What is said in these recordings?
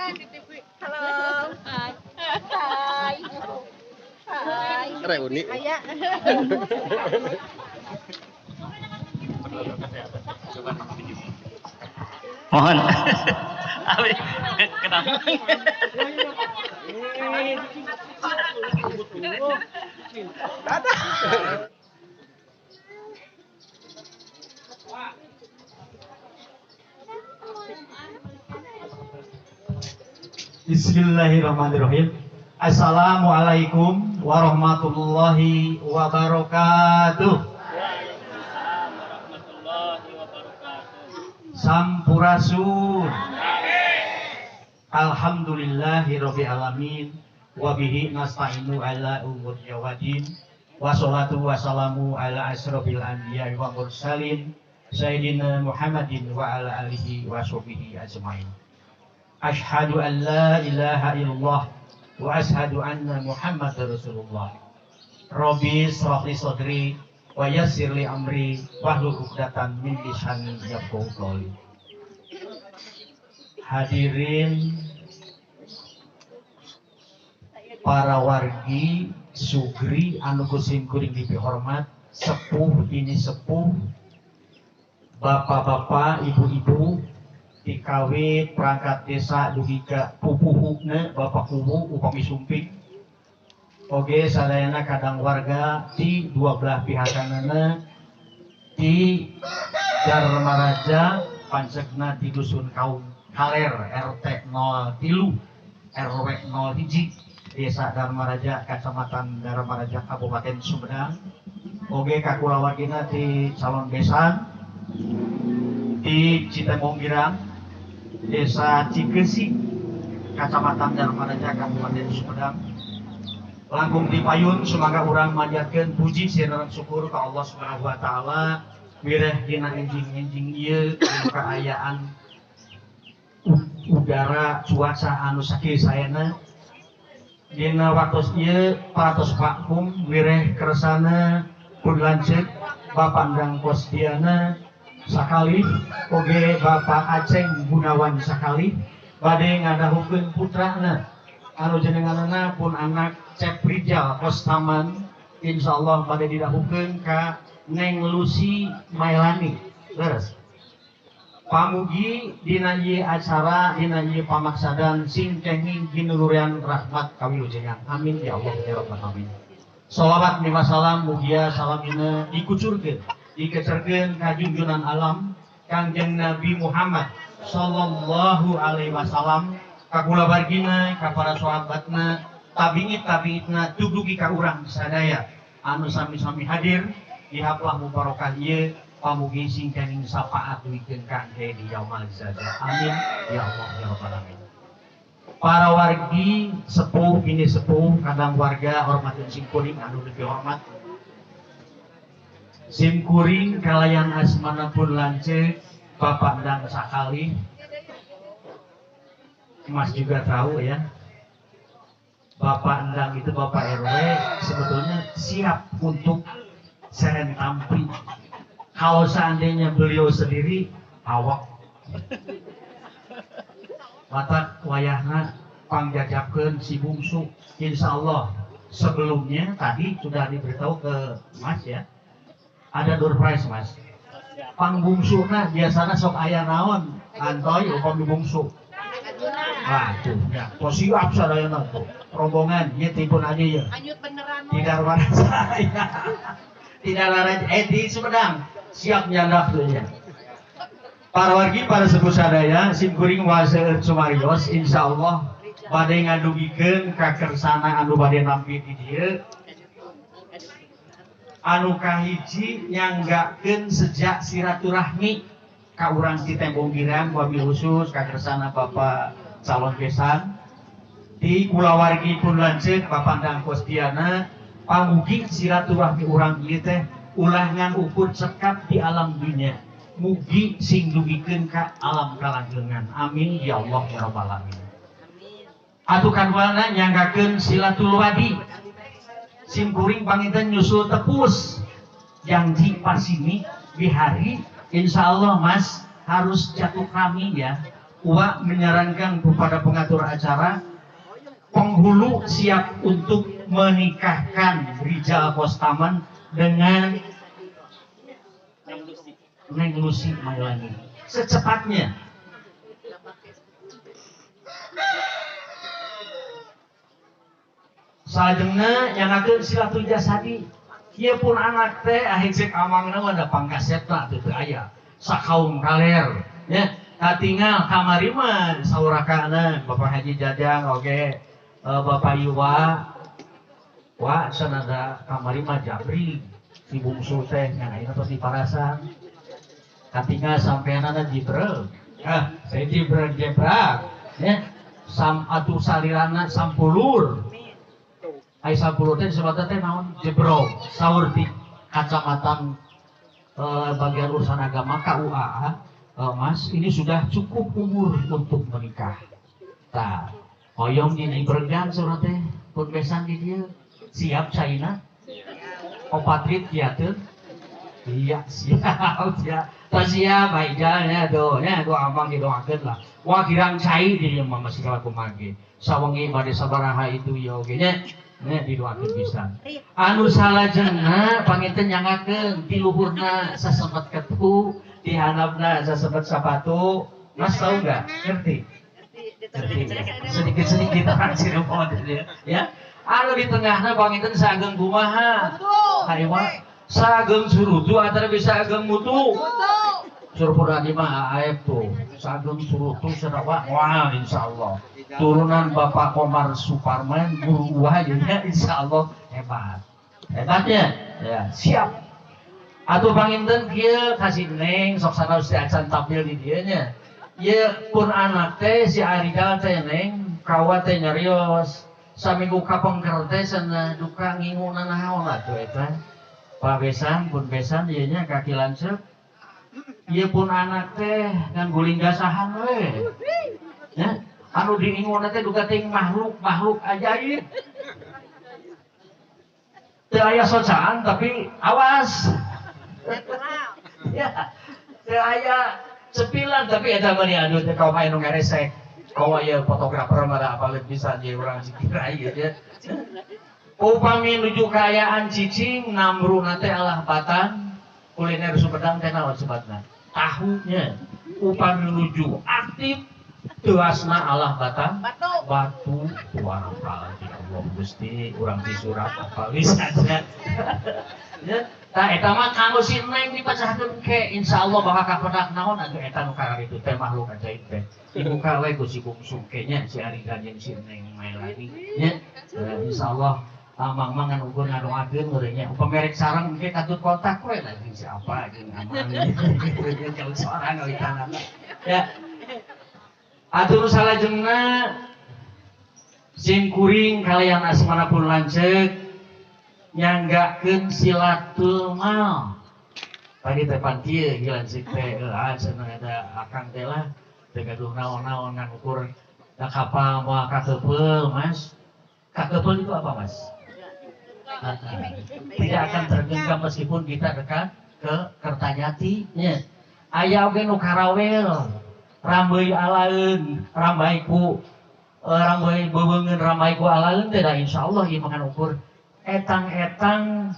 Halo. Hai. Hai. Hai. Reuni. Aya. Mohon. Abi, kenapa? Bismillahirrahmanirrahim. Assalamualaikum warahmatullahi wabarakatuh. Sampurasun. Alhamdulillahirabbil alamin wa bihi nasta'inu ala umuri yawadin. Wassalatu wassalamu ala asrofil anbiya'i wa mursalin sayyidina Muhammadin wa ala alihi wa sahbihi ajmain. Asyhadu an la ilaha illallah wa asyhadu anna Muhammadar Rasulullah. Rabbi shrah li sadri wa yassir li amri wahlul 'uqdatam min lisani yafqahu qawli. Hadirin para wargi sugri anu kusim kuring dipihormat, sepuh ini sepuh, bapak-bapak, ibu-ibu, dikawit perangkat desa dugi ka pupuhukna bapak kuwu upami sumping. Oge sadayana kadang warga di dua belah pihakanana di Darmaraja pancegna di dusun Kaum Kaler RT 03 RW 01 Desa Darmaraja Kecamatan Darmaraja Kabupaten Sumedang. Oge kakulawargina di calon besan di Citembong Girang Desa Cikesi Kecamatan Darmaraja Kabupaten Sumedang. Langkung dipayun sumangga urang manjatkeun puji sareng syukur ka Allah Subhanahu wa taala wireh dina enjing-enjing ieu kaayaan udara cuaca anu sakieu saena. Dina waktos ieu parantos vakum wireh kersana pun lanceuk Bapak Ndang Kosdiana Sakalih oge Bapak Aceng Gunawan Sakalih bade ngadahukeun putrana anu jenenganana pun anak Cep Rijal Kostaman, insyaallah bade didahukeun ka Neng Lucy Mailani. Leres. Pamugi dina ieu acara dina ieu pamaksadan sing kenging ginulurian rahmat kawilujengan. Amin ya Allah ya rabbal alamin. Sholawat mima salam mugia salamina dikucurkeun dikecerkeun ka junjunan alam Kangjeng Nabi Muhammad sallallahu alaihi wasallam ka kulawargina ka para sahabatna tabi'it tabi'itna dugi ka urang sadaya anu sami-sami hadir di haflah mubarakah ieu pamugi sing kenging syafaat duikeun ka engke di yaumal jaza. Amin ya Allah ya rabbal alamin. Para wargi sepuh ini sepuh kadang warga hormatin simkuring anu lebih hormat simkuring kalayan asmana pun lanceuk Bapak Ndang Sakalih. Mas juga tahu ya, Bapak Ndang itu Bapak RW sebetulnya siap untuk seren tampi. Kalau seandainya beliau sendiri awak watak wayahna pangjajapkeun si bungsu. Insya Allah sebelumnya tadi sudah diberitahu ke Mas ya, ada door prize Mas. Pangbungsuna biasanya sok aya naon antoy upami bungsu. Wah, tuh ya, tos siap sadayana tuh. Rombongan ieu tipun aja ya. Anyut beneran. Tidak marasa ya. Tidak larang di Sumedang siap nyandak tuh ya. Para wargi para sepuh sadaya simkuring waseueur sumarios insyaallah bade ngadugikeun kakersana anu bade nampi di dieu. Anu kahiji nyanggakeun sejak silaturahmi ka urang Citembong Girang wabil khusus kakersana Bapak calon besan di kulawargi pun lanceuk Bapak Ndang Kosdiana pamugi silaturahmi urang ieu teh ulah ngan ukur cekap di alam dunya mugi sing dugikeun ka alam kalanggengan. Amin ya Allah ya rabbal alamin. Atuh kaduana nyanggakeun silatul wadi simkuring panginten nyusul tepus janji pasini bihari insyaallah Mas harus jatuh kami ya. Uwa menyarankan kepada pengatur acara, penghulu siap untuk menikahkan Rijal Kostaman dengan Neng Lucy Mailani secepatnya. Salajengna nyangakeun silatul jasadi. Ieu pun anak teh ahing cek amangna mah da pangkasepna teu aya. Sakaum kaler nya katingal kamari mah saurakana Bapak Haji Jajang oge Bapak Iwa wa sanada kamari mah Jabri si bungsu teh ngan ayeuna tos diparasan. Katingal sampeanana jibrel. Ah, saya jibrel jebrak nya sam atuh salirana sampulur. Ai sampulur teh disebutna teh naon? Jebrog. Saur di kacamatan bagian urusan agama KUA, Mas, ini sudah cukup umur untuk menikah. Tah, hoyong dijibregan saur teh pun besan di dieu. Siap caina? Opatrit kiateun? Iya, siap, siap. Tah siap baik jalnya tuh, nya gua amang didoakeun lah. Wah kirang cai di dieu mah masih kalaku mage. Sawengi bade sabaraha itu ya oge nya. Nya didoakeun pisan. Anu salajengna panginten nyangakeun ti luhurna sasempet ketu, di handapna sasempet sapatu. Mas tahu nggak? Ngerti? Ngerti. Sedikit-sedikit orang Cirebon ya. Anu di tengahna panginten saageng kumaha? Harewa saageng surutu antara bisa ageng mutu. Surpuradi mah Aep tuh saageng surutu serawa wah insyaallah. Turunan Bapak Komar Suparman guru wah ya insyaallah hebat. Hebatnya ya siap. Atuh panginten kieu kasih neng sok sanaos teh acan tampil di dieu nya. Ieu pun anak teh si Arijal teh neng kawa teh nyarios. Saminggu kapengker teh cenah duka nginguna naon atuh eta. Pak besan pun besan ieu nya kaki lanceuk. Ieu pun anak teh ngan guling gasahan we. Nya anu diinguna teh duka ting makhluk-makhluk ajaib. Teu aya socaan tapi awas. Ya, teu aya cepilan tapi eta mah anu teh kaum aya nu ngaresek. Kaum aya fotografer mah da apaleun pisan ye urang sikira ieu nya. Upami nuju kaayaan cicing namruna teh alah batan kuliner Sumedang teh naon sebatna? Tahunya. Upami nuju aktif teuasna alah batan batu tuang apal ti Allah Gusti urang ti surat apal bisa nya. Ya, tah eta mah kanggo si Neng dipecahkeun ke insyaallah bakal kapedak naon atuh eta nu kararitu teh makhluk ajaib teh. Dibuka we ku si bungsu ke nya si Ariga jeung si Neng Mailani nya. Insyaallah amang mah ngan ukur ngadoakeun meureun nya. Upami rek sareng engke katut kontak we lah jeung siapa jeung amang jauh sorang kawitanana. Ya. Atur salajengna sim kuring kalian asmana pun lanceuk nyanggakeun silatul mal. Tadi teh pan kieu ieu lanceuk teh heuh cenah eta akang teh lah teu gaduh naon-naon ngan ukur da kapal moal kakepeul Mas. Kakepeul itu apa Mas? Tidak akan tergenggam meskipun kita dekat ke Kertajati nya. Aya oge nu karawel rambeui alaeun, rambai ku rambai beubeungeun rambai ku alaeun teh da insyaallah ieu makan ukur etang-etang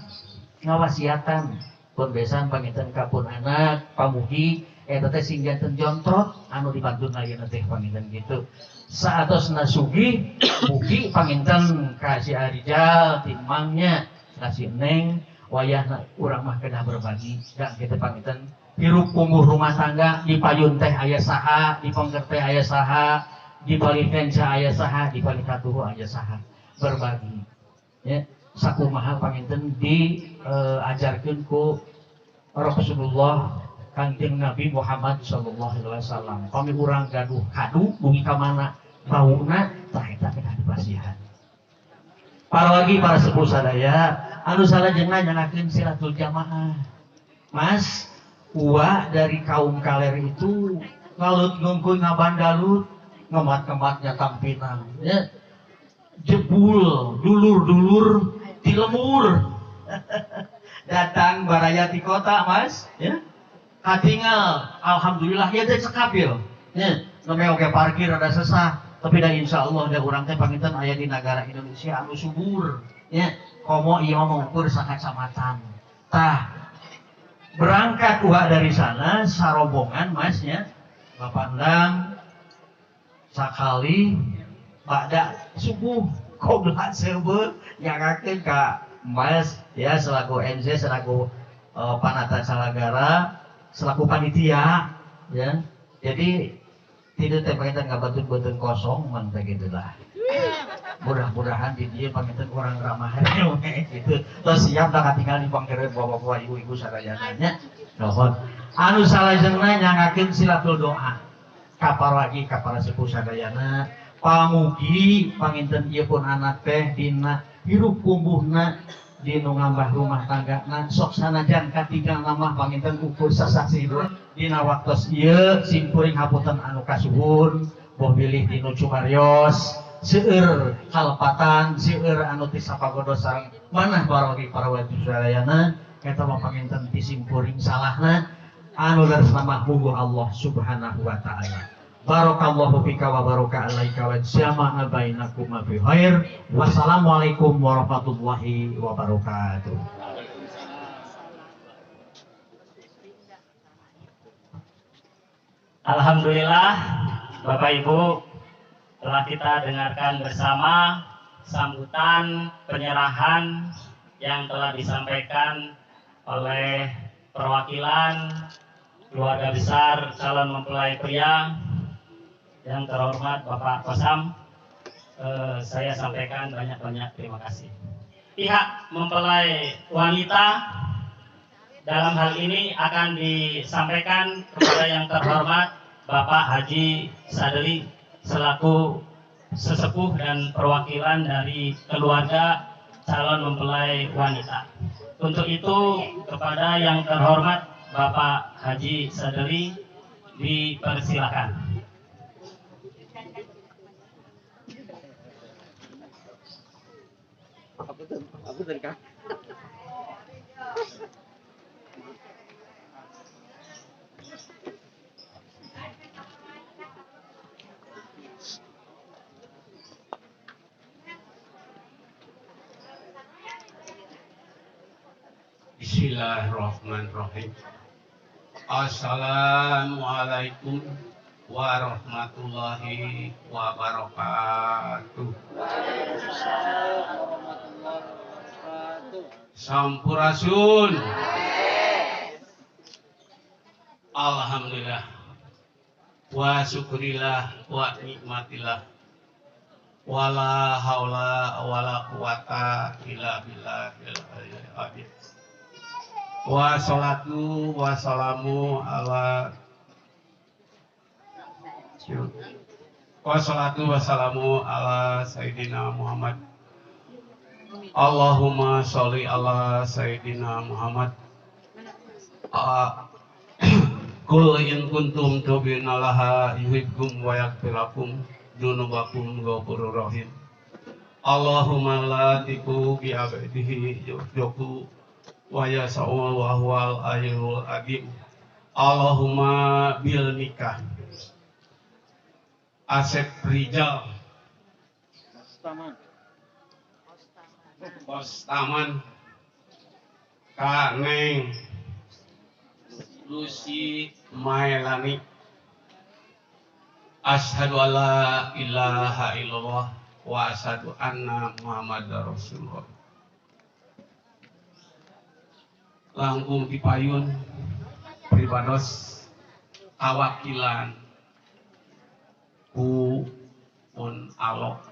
ngawasiatan pun besan panginten ka pun anak pamugi eta teh sing janten jontrot anu dibantun ayeuna teh panginten kitu. Saatosna sugih mugi panginten ka si Arijal timangnya ka si Neng wayahna urang mah kedah berbagi da kitu panginten hirup kumuh rumah tangga di payun teh aya saha, di pengker teh aya saha, di palih kenca aya saha, di palih katuhu aya saha, berbagi ya. Sakumaha panginten diajarkeun ku Rasulullah Kanjeng Nabi Muhammad sallallahu alaihi wasallam. Pami urang gaduh kadu dugi ka mana bauna tah eta kedah dipasihan. Para lagi para sepuh sadaya anu salajengna nyangakeun silatul jamaah. Mas, uwa dari kaum kaler itu ngalut ngungkul ngabandalut ngemat-ngematnya tampinan ya. Jebul dulur-dulur di lemur datang baraya di kota Mas ya. Katingal alhamdulillah ya teh cekap ya. Nya, namanya oke parkir ada sesah, tapi da insyaallah da urang teh panginten aya di negara Indonesia anu subur, nya. Komo ieu mah ngukur sakacamatan. Tah, berangkat uak dari sana sarombongan Mas nya. Bapak Endang sakali ba'da subuh kobra seubeuh nyanggakeun ka Mas ya selaku MC selaku panata calagara selaku panitia ya. Jadi tidak teh panginten ngabatun-batun kosong man teh kitu lah. Mudah-mudahan di dieu panginten urang ramah gitu. Terus siap dah katinggal di pangkeureun bapak-bapak ibu-ibu sadayana nya. Nuhun. Anu salajengna nyanggakeun silatul doa. Kaparagi kapara sepuh sadayana pamugi panginten ieu pun anak teh dina hirup kumbuhna dinu ngambah rumah tanggana sok sanajan katinggal mah panginten ukur sasaksi dina waktos ieu simkuring hapunten anu kasuhun boh bilih dinu cumarios seueur kalepatan seueur anu ti sapagodo sareng manah wargi para wajib sadayana eta mah panginten ti simkuring salahna anu leresna mah mungguh Allah Subhanahu wa taala. Barakallahu fika wa baraka alaika wa jama'a bainakum fi khair. Wassalamualaikum warahmatullahi wabarakatuh. Alhamdulillah Bapak Ibu telah kita dengarkan bersama sambutan penyerahan yang telah disampaikan oleh perwakilan keluarga besar calon mempelai pria yang terhormat Bapak Kosam. Saya sampaikan banyak-banyak terima kasih. Pihak mempelai wanita dalam hal ini akan disampaikan kepada yang terhormat Bapak Haji Sadeli selaku sesepuh dan perwakilan dari keluarga calon mempelai wanita. Untuk itu kepada yang terhormat Bapak Haji Sadeli dipersilakan. Aku dari kah? Bismillahirrahmanirrahim. Assalamualaikum warahmatullahi wabarakatuh. Waalaikumsalam warahmatullahi wabarakatuh. Sampurasun. Alhamdulillah wa syukurillah wa nikmatillah wala haula wala quwata illa billahil aliyyil azim. Wa salatu wa salamu ala wa salatu wa salamu ala Sayyidina Muhammad. Allahumma sholli ala Sayyidina Muhammad. Qul in kuntum tu'minuna yuhibbukum wa yaghfir lakum dzunubakum ghafurur rahim. Allahumma la tiku bi abdihi yuhibbu wa yasau wa huwal ayyul adim. Allahumma bil nikah Asep Rijal Kostaman Kak Neng Lucy Maelani. Asyhadu alla ilaha illallah wa asyhadu anna Muhammadar Rasulullah. Langkung dipayun pribados kawakilan ku pun alok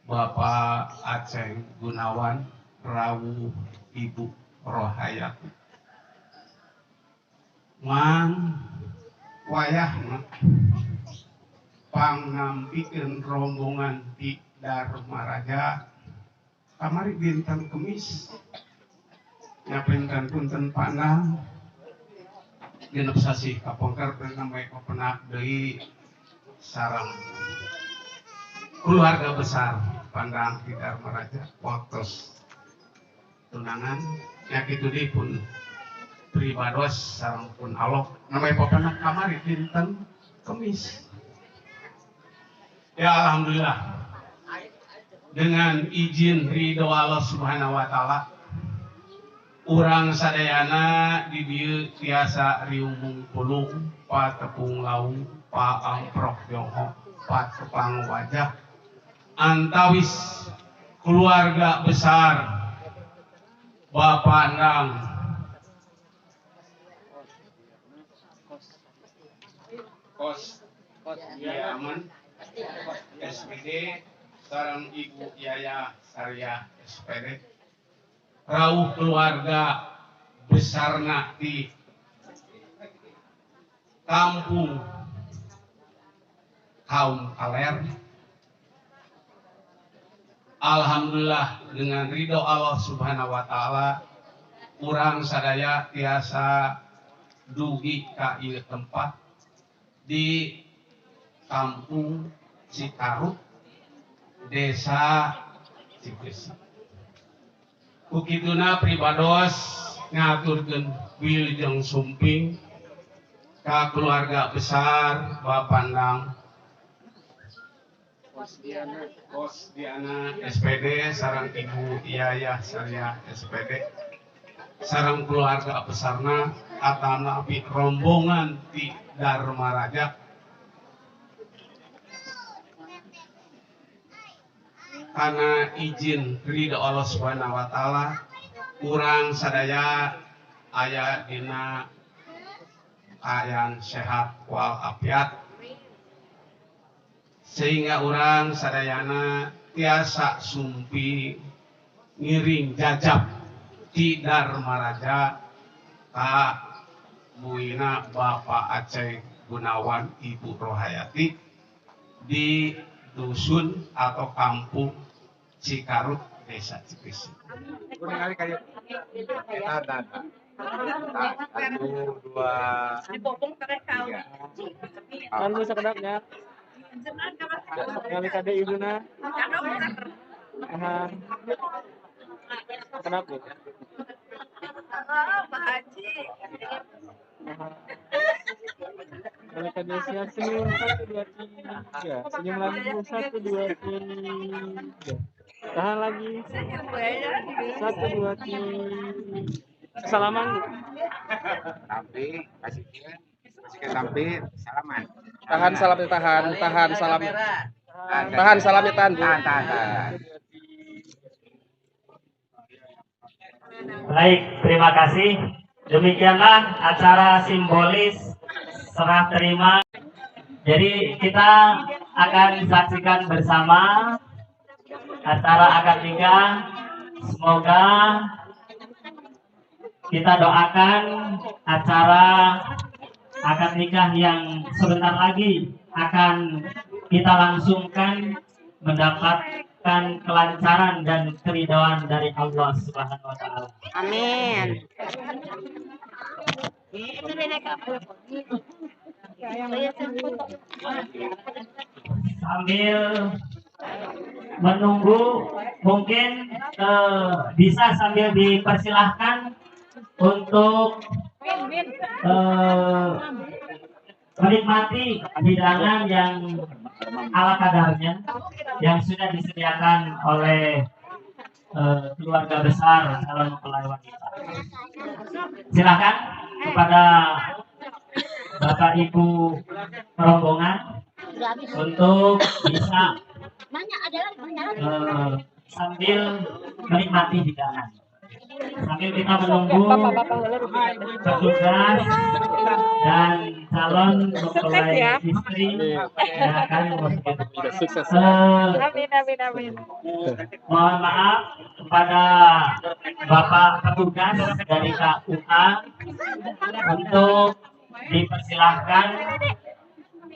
Bapak Aceng Gunawan rawuh Ibu Rohayati Mang wayahna pangampikeun rombongan di Darmaraja kamari dinten Kemis nyapenkan punten panang genep sasih kapongker namanya kopenak deui sareng keluarga besar Pandang di Darmaraja waktos tunangan nya kitu deui pun Pribados sareng pun Allah namanya pokoknya kamari dinten Kemis. Ya alhamdulillah dengan izin ridho Allah Subhanahu wa taala urang sadayana di dieu tiasa riumbung pulung patepung laung paamprok jonghok patepang wajah antawis keluarga besar Bapak Nang Kos Yaman SPD sareng Ibu Yaya Sarya SPD rauh keluarga besarna di kampung kaum Kaler. Alhamdulillah dengan ridho Allah Subhanahu wa taala urang sadaya tiasa dugi ka ieu tempat di kampung Cikarut, Desa Cikeusik. Ku kituna pribados ngaturkeun wilujeng sumping ka keluarga besar Bapandang Kosdiana SPD sareng Ibu Yaya Sarya SPD sareng keluarga besarna atanapi rombongan di Dharma Raja karena izin ridho Allah Subhanahu wa taala urang sadaya aya dina kaayaan sehat wal afiat sehingga urang sadayana tiasa sumpi ngiring jajab di Dharma Raja ka buina Bapak Aceh Gunawan Ibu Rohayati di dusun atau kampung Cikarut, Desa Cikeusik. Satu, dua, tiga. Anu sakedapnya. Sekali kade ibuna. Aha. Kenapa? Oh, Pak Haji. Kali kade siap senyum 1 2 3. Senyum lagi 1 2 3. Tahan lagi. 1 2 3. Salaman. Sampai kasih sampai salaman. Tahan salamnya, tahan, tahan salam. Tahan salamnya, tahan, Bu. Tahan, tahan, tahan. Baik, terima kasih. Demikianlah acara simbolis serah terima. Jadi kita akan saksikan bersama acara akad nikah. Semoga kita doakan acara akad nikah yang sebentar lagi akan kita langsungkan mendapatkan kelancaran dan keridhaan dari Allah Subhanahu wa taala. Amin. Sambil menunggu mungkin bisa sambil dipersilahkan untuk menikmati hidangan yang ala kadarnya yang sudah disediakan oleh keluarga besar calon mempelai wanita. Silakan kepada Bapak Ibu rombongan untuk bisa sambil menikmati hidangan. Sambil kita menunggu petugas dan calon mempelai istri yang akan sukses. Mohon maaf kepada Bapak petugas dari KUA untuk dipersilahkan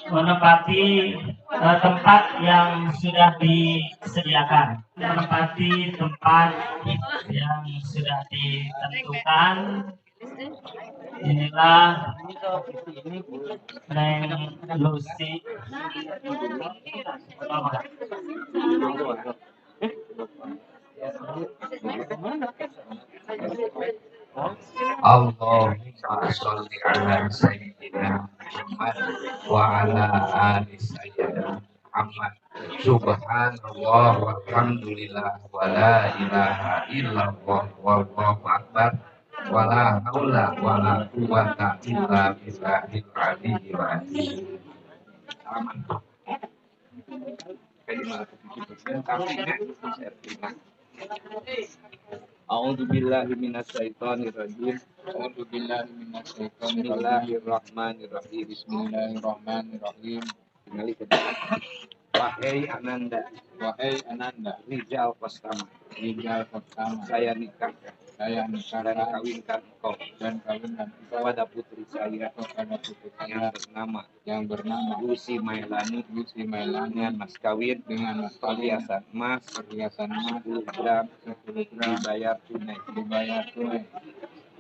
menempati tempat yang sudah disediakan, menempati tempat yang sudah ditentukan. Inilah Neng Lucy. Allahumma Allahumma sholli ala sayyidina Muhammad wa ala ali sayyidina Muhammad. Subhanallah walhamdulillah wa la ilaha illallah wallahu akbar wa la haula wa la quwwata illa billahil aliyyil azim. Aman. A'udzu billahi minasyaitonir rajim. A'udzu billahi minasyaitonir rajim. Bismillahirrahmanirrahim. Bismillahirrahmanirrahim. Wahai Ananda, wahai Ananda, Rizal Kostama, Rizal Kostama, saya nikahkan, saya nikahkan dan kawinkan engkau, dan kawinkan kepada putri saya, kepada putri saya yang bernama Lucy Mailani, Lucy Mailani, dengan mas kawin, dengan mas kawin, perhiasan emas, perhiasan emas 10 gram, 10 gram, dibayar tunai, dibayar tunai.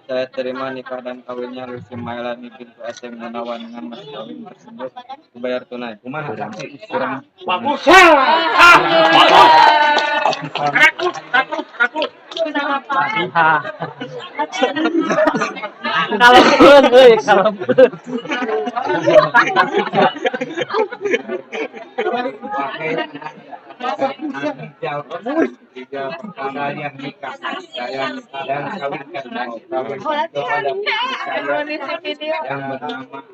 Saya terima nikah dan kawinnya Lucy Mailani binti Aceng Gunawan dengan mas kawin tersebut dibayar tunai. Kumaha kurang bagus. Bagus. Kalau pun, euy, kalau pun. Saya nikah, saya dan kawinkan kepada putri saya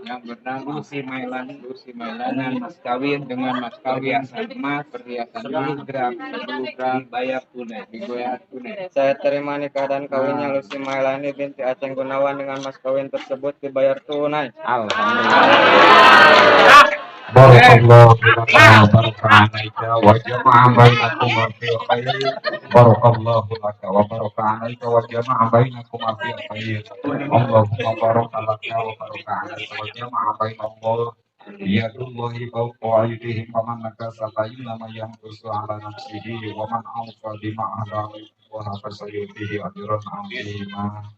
yang bernama Lucy Mailani, Lucy Mailani, dengan mas kawin, dengan mas kawin, perhiasan emas, perhiasan 10 gram, 10 gram, dibayar tunai, dibayar tunai. Saya terima nikah dan kawinnya Lucy Mailani binti Aceng Gunawan dengan mas kawin tersebut dibayar tunai. Alhamdulillah. Barakallahu laka wa baraka alaika wa jama'a bainakum fi khair. Barakallahu laka wa baraka alaika wa jama'a bainakum fi khair. Allahumma baraka laka wa baraka alaika wa jama'a bainakum. Yadullahi fawqa aydihim wa man nakasa fa innama yanqusu ala nafsihi wa man awfa bima ahda wa fasayutihi ajran 'azima.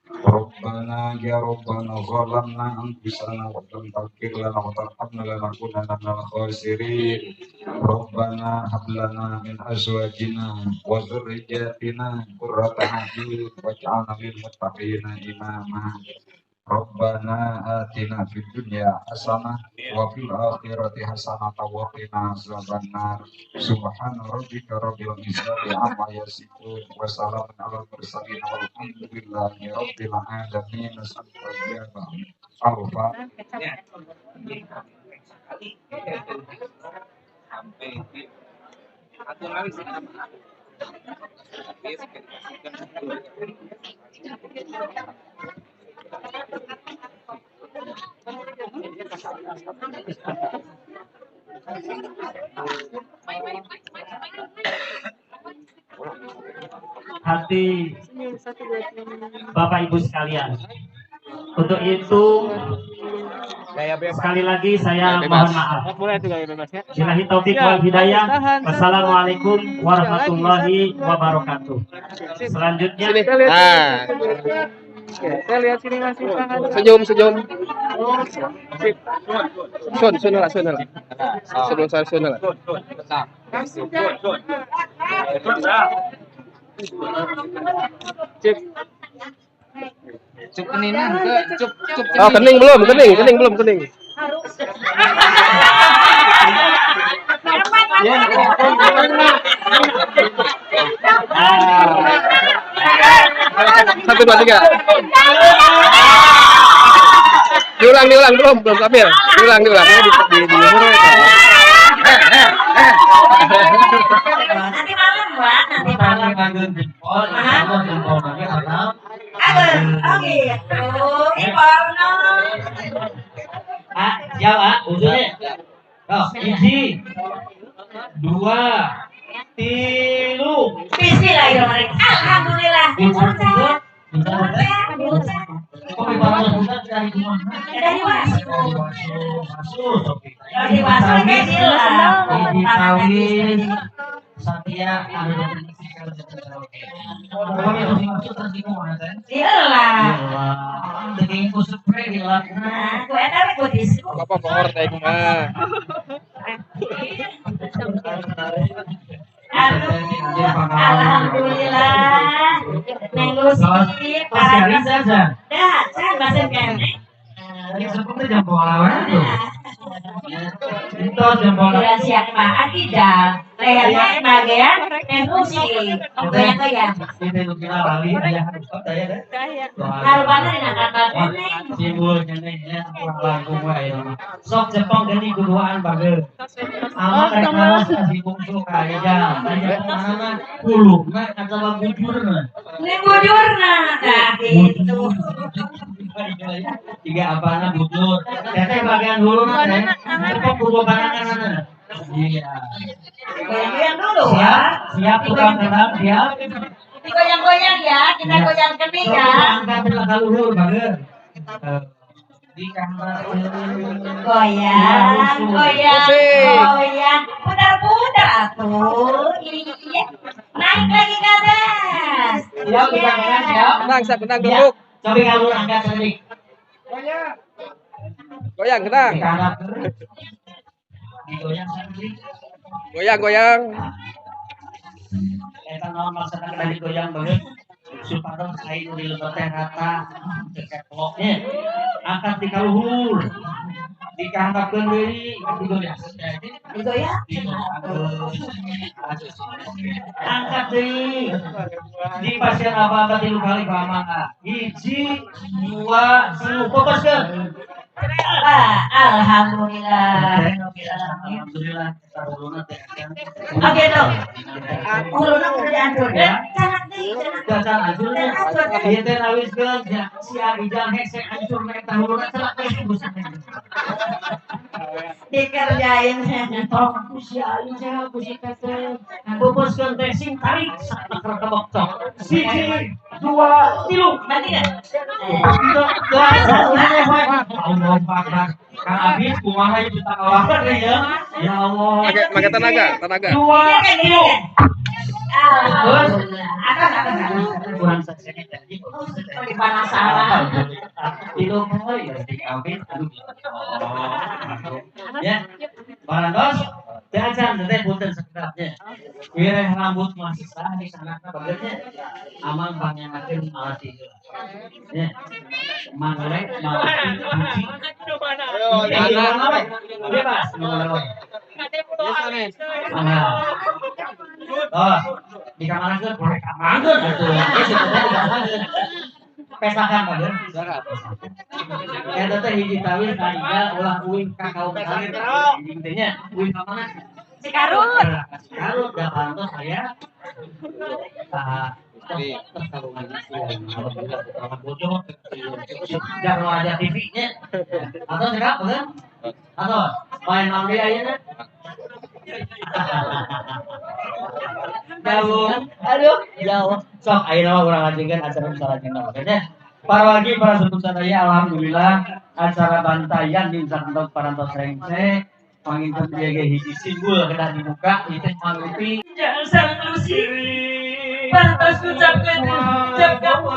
Rabbana ya Rabbana zalamna anfusana wa lam taghfir lana wa tarhamna lanakunanna minal khasirin. Rabbana hab lana min azwajina wa dzurriyyatina qurrata a'yun waj'alna lil muttaqina imama. Rabbana atina fid dunya hasanah wa fil akhirati hasanah wa qina azabannar. Subhana rabbika rabbil izzati amma yasifun wa salamun alal mursalin walhamdulillahi rabbil alamin. Alfa. Hati Bapak Ibu sekalian, untuk itu sekali lagi saya mohon maaf. Billahi taufik wal hidayah. Wassalamualaikum warahmatullahi wabarakatuh. Selanjutnya, nah, saya lihat sini masih tangan. Senyum, senyum. Sip. Sun, sun lah, sun lah. Sebelum saya sun lah. Cip. Cup keninan ke, cup cup. Oh, kening belum, kening, kening belum, kening. Satu, dua, tiga. Diulang, diulang, belum, belum stabil. Diulang, diulang. Nanti malam, Wak. Nanti malam. Oh gitu. Iporno. Ah, siap, ah, ujungnya. Oh, 1, 2, 3. Bismillahirrahmanirrahim. Alhamdulillah. Dari Wasu. Dari Wasu Satya Apa pohor teh kumaha? Aduh, alhamdulillah. Neng Lucy, para dah, saya bahasa kan. jempol we tuh. Itu jempol. Kira siapa Akida. Lehernya bagian emosi. Goyang-goyang. Ini nu kira lali aya harus daya deh. Harupana dina kapal keneh. Simbol keneh nya kurang langkung we aya mah. Sok jepong geuning kuduaan bageur. Amat rek naros ka si bungsu ka Ijal. Aya kumaha kulukna atawa bujurna. Ini bujurna tah gitu. Tiga apana bujur. Teteh bagian huluna teh. Jepong kudu pananganna. Iya. Goyang-goyang dulu Siap, ya. siap tukang kendang, siap. Digoyang-goyang ya, kita goyang kening ya. Angkat ka luhur bageur. Di kamar. Goyang, goyang, goyang, putar-putar atuh. Iya. Naik lagi ke atas. Siap tukang kendang, siap. Kendang, siap kendang, Iya. gebuk. Coba kalur angkat sedikit. Goyang, kendang. Di kanan. Digoyang sedikit. Goyang, goyang. Eta naon maksudna kedah digoyang bageun supados ai nu di lebet teh rata teu keploknya. Angkat di kaluhur. Dikahandapkeun deui digoyang. Digoyang. Angkat deui. Di pasien apa-apa 3 kali pamangka. 1, 2, 3, fokuskeun. Ah, alhamdulillah. Alhamdulillah, taruluna teh. Oke dong. Uluna kudu diatur. Canak deui, canak. Jajan hancurnya. Ieu teh nawiskeun si Ijal hese hancur na eta huluna celak teh buset. Dikerjain. Tong ku si Ijal ku si Teteh. Pupuskeun teh sing tarik sateker kebok cok. 1, 2, 3. Mati enggak? Allah Akbar. Kang Abis kumaha ieu takawakan ya. Ya Allah. Pakai tenaga, tenaga. 2, 3. Alhamdulillah. Atas, atas, atas. Kurang saksinya tadi. Penasaran. Itu kali ya dikawin. Aduh. Ya. Barantos jajan teh punten sekedapnya. Wireh rambut masih sah di sana bageurnya. Amang pangenakeun malati heula. Ya. Manglek malati kunci. Mana we? Bebas nu mana we. Mangga. Oh, di kamar ke boleh kamar atuh. Geus itu teh di kamar. Pesakan bageun. Eta teh hiji tawis ka ulah uing ka kaum alit. Hiji teh nya uing ka mana? Cikarut. Cikarut da pantos aya. Tah terus kalungan alhamdulillah bojo. Jarno aja TV nya. Atau cekap bageun? Atau main naon deui ayeuna? Jauh. Aduh, jauh. Sok ayeuna mah urang lajengkeun acara salajengna makanya. Para wargi para sepuh sadaya alhamdulillah acara bantayan di Sakentok parantos rengse panginten ieu ge hiji simbol kedah dibuka ieu teh mangrupi Jasa Lucy. Parantos ucapkeun ucap kamu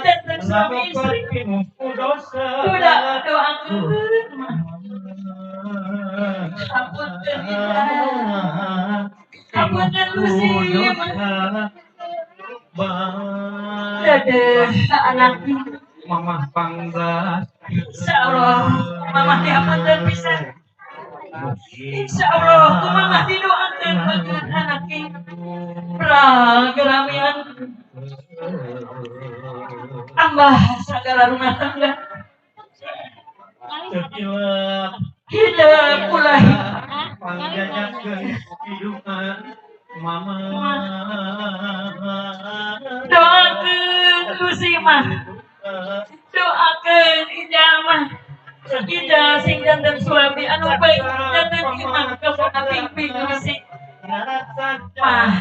dan suami istri. Kuda doakeun mah. Hapunten kita. Hapunten Lucy mah. Dadah anak. Mamah panggas. Insyaallah mamah dihapunten pisan. Insyaallah ku mamah didoakeun bageun anak ieu. Prageramian tambah sagala rumah tangga. Hidup ulah Pangjajakeun hidupan mama. Doakeun Lucy mah. Doakeun Ijal mah. Ijal sing janten suami anu baik janten imah kamu pimpin Lucy. Mah.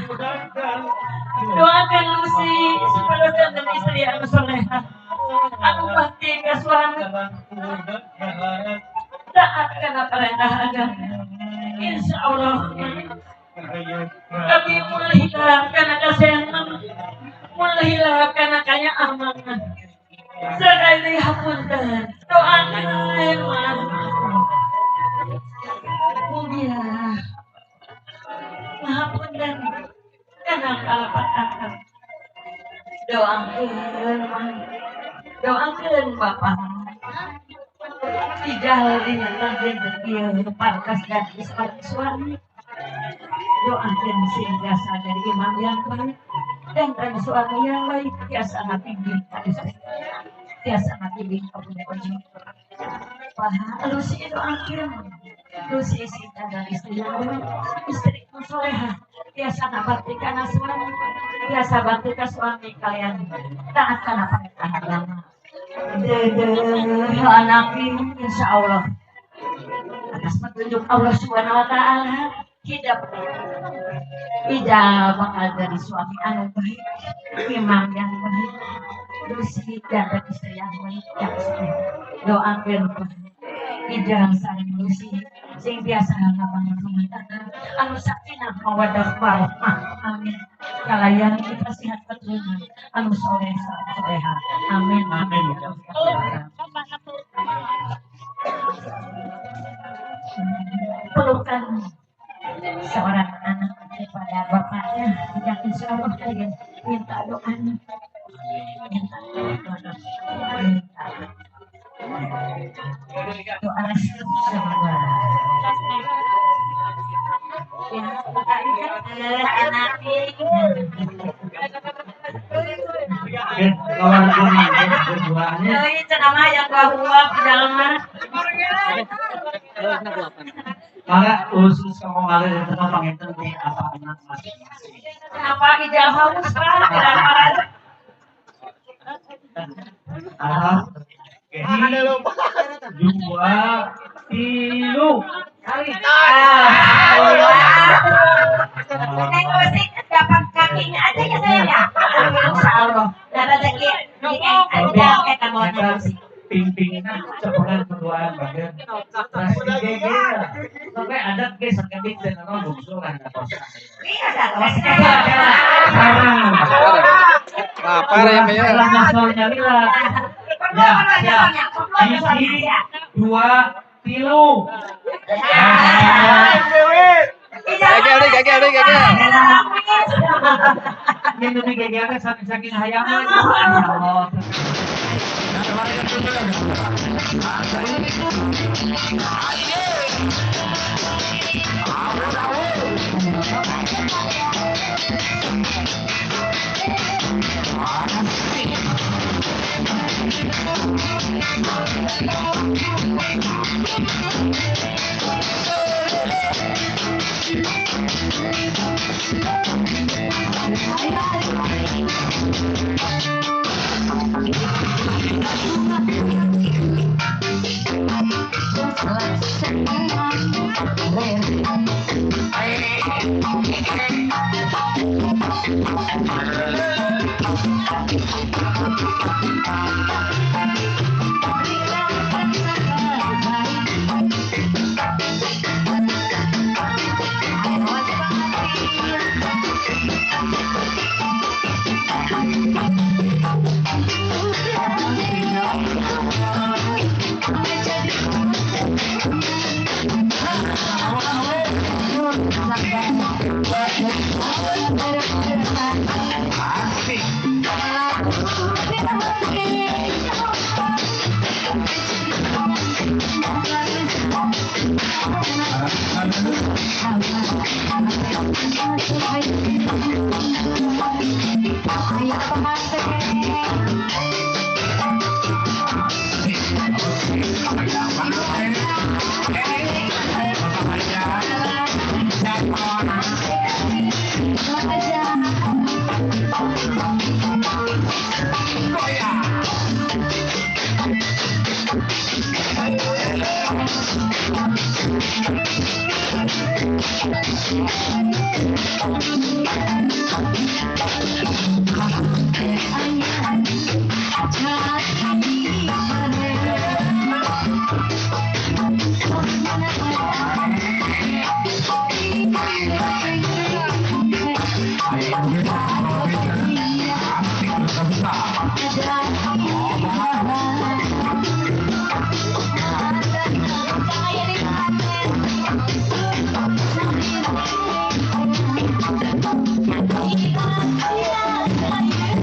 Doakeun Lucy supaya janten istri anu soleha. Anu bakti ka suami. Taat kana perintah agama. Insyaallah kami mulai hilap karena kasenan, mulai hilap karena kaya amanah. Sekali hapunten, doakan mah. Mugia, hapunten karena kalapat akal. Doakan mah, doakan bapak. Ijal dinten ieu parkas dan suami. Doakeun sing biasa dari imam yang baik dan suami yang baik tiasa ngabimbing ka istri. Tiasa ngabimbing ka punya. Paha Lucy doakeun. Lucy sing dari istri yang baik, istri nu solehah, tiasa ngabakti kana suami, tiasa bakti ka suami kalian taat kana perintah agama. Dedeh anak insya Allah atas petunjuk Allah Subhanahu Wa Taala hidup ijal bakal jadi suami anu baik, imam yang baik, Lucy dan istri yang baik yang soleh. Doakeun ijal sareng Lucy sing biasa ngabangun rumah tangga anu sakinah mawaddah warahmah. Amin. Kalayan kita sehat keturunan anu soleh soleha. Amin. Amin. Pelukan seorang anak kepada bapaknya yang insya Allah kalian minta doanya, minta doa, minta doa restu semoga. Ya, anak Maka khusus kamu ngalir itu mah panginten di apa anak masing-masing. Kenapa ijal haus Pak? Dua, tilu. Kali. Neng musik dapat kakinya aja ya saya ya. Insya Allah. Dapat rezeki. Ada kita mau musik. Ping-pingna cepetan berduaan bagian. Terus digegel. Sampai adat ge sakedik teh nama bungsu kan tos. Iya tos. Lapar ya kayaknya. Ya, ya. Hiji, dua, tilu. Gagal deh, gagal deh, gagal. Ini gagalnya saking hayang. Allah. Thank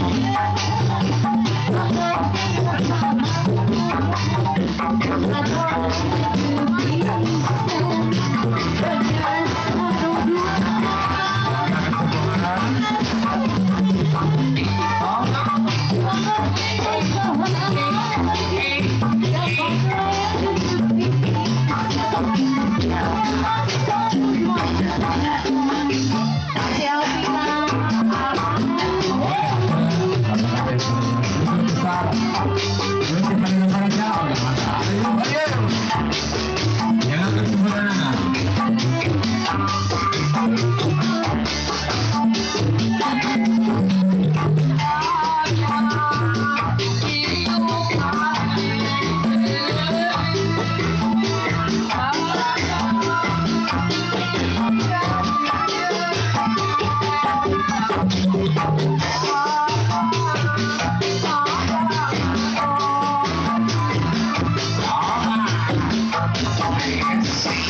you. Bye.